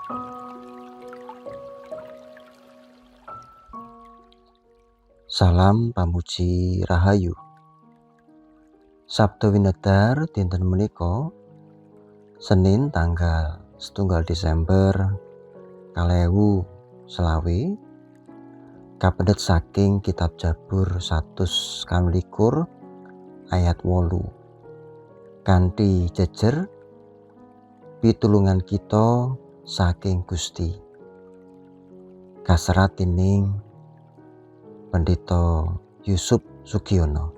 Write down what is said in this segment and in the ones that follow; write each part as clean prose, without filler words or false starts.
Salam pamuji rahayu. Sabda winedar dinten menika Senin tanggal 1 Desember 2025 kapendhet saking kitab Jabur 121 ayat 8 kanthi jejer pitulungan kita saking Gusti. Kaserat dening Pendeta Yusuf Sugiono.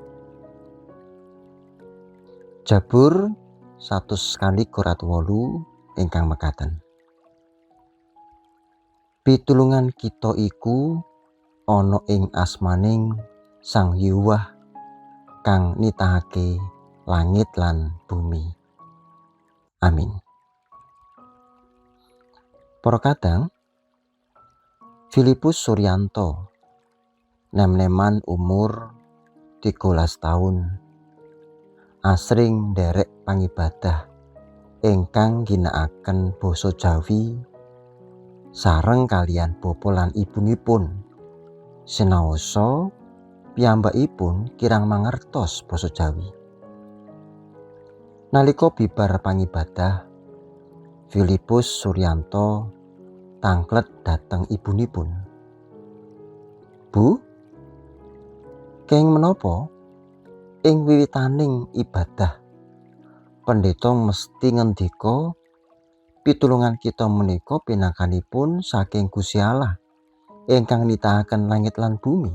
Jabur 121 ayat 8 ingkang mekaten. Pitulungan kita iku ana ing asmaning Sang Yuwah kang nitahake langit lan bumi. Amin. Para kadang, Filipus Suryanto nem-neman umur 13 taun, asring nderek pangibadah ingkang ngginakaken basa Jawi sareng kaliyan bapa lan ibunipun. Sinaosa piyambakipun kirang mangertos basa Jawi. Nalika bibar pangibadah, Filipus Suryanto tangklet dhateng ibunipun. "Bu, kenging menapa ing wiwitaning ibadah pendeta mesti ngendika pitulungan kita menika pinangkanipun saking Gusti Allah ingkang nitahaken langit lan bumi?"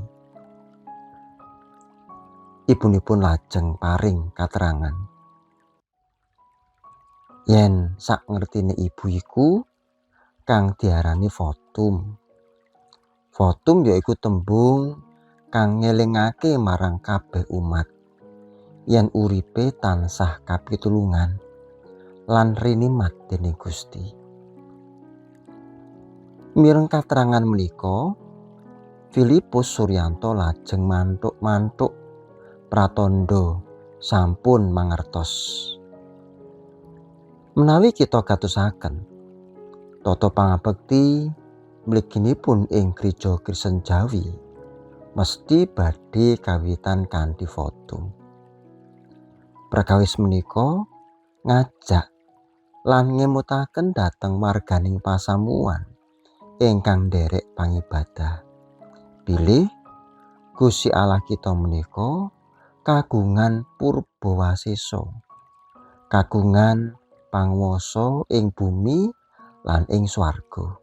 Ibunipun lajeng paring katerangan yen sak ngertine ibu iku kang diarani votum. Votum yaiku tembung kang ngelingake marang kabeh umat yen uripe tansah kapitulungan lan rinimat dening Gusti. Mireng katerangan menika, Filipus Suryanto lajeng mantuk-mantuk pratandha sampun mangertos. Menawi kita gatosaken tata pangabekti mliginipun ing Gereja Kristen Jawi mesti badhe kawitan kanthi votum. Perkawis menika ngajak lan ngemutaken dhateng warganing pasamuan ingkang nderek pangibadah bilih Gusti Allah kita menika kagungan purbawasesa, kagungan panguwasa ing bumi lan ing swarga.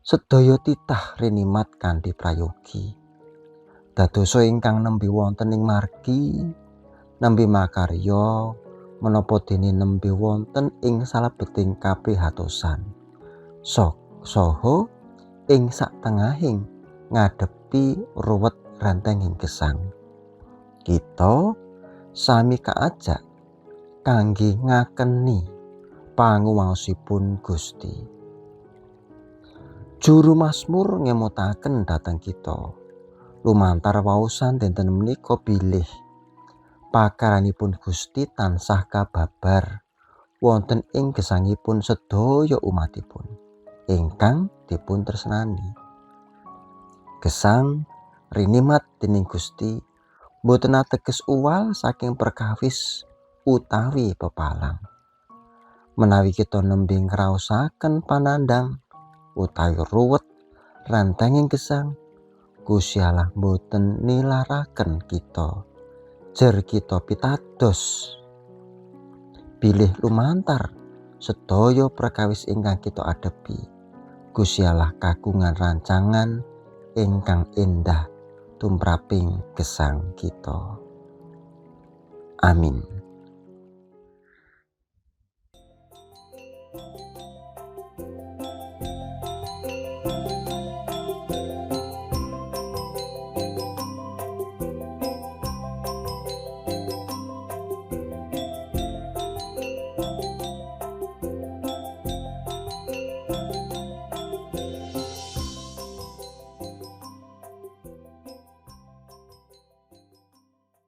Sedaya titah rinimat kanthi prayogi. Dadosa ingkang nembe wonten ing margi, nembe makarya, menapa dene nembe wonten ing salebeting kaprihatosan. Saha ing satengahing ngadepi ruwet rentenging gesang. Kita sami kaajak kangge ngakeni panguwaosipun Gusti. Juru Mazmur ngemutaken dhateng kita lumantar waosan dinten menika bilih pakaryanipun Gusti tansah kababar wonten ing gesangipun sedaya umatipun ingkang dipun tresnani. Gesang rinimat dening Gusti boten ateges uwal saking perkawis utawi pepalang. Menawi kita nembe ngraosaken panandhang utawi ruwet rentenging gesang, Gusti Allah boten nilaraken kita. Jer kita pitados bilih lumantar sedaya perkawis ingkang kita adepi, Gusti Allah kagungan rancangan ingkang endah tumraping gesang kita. Amin.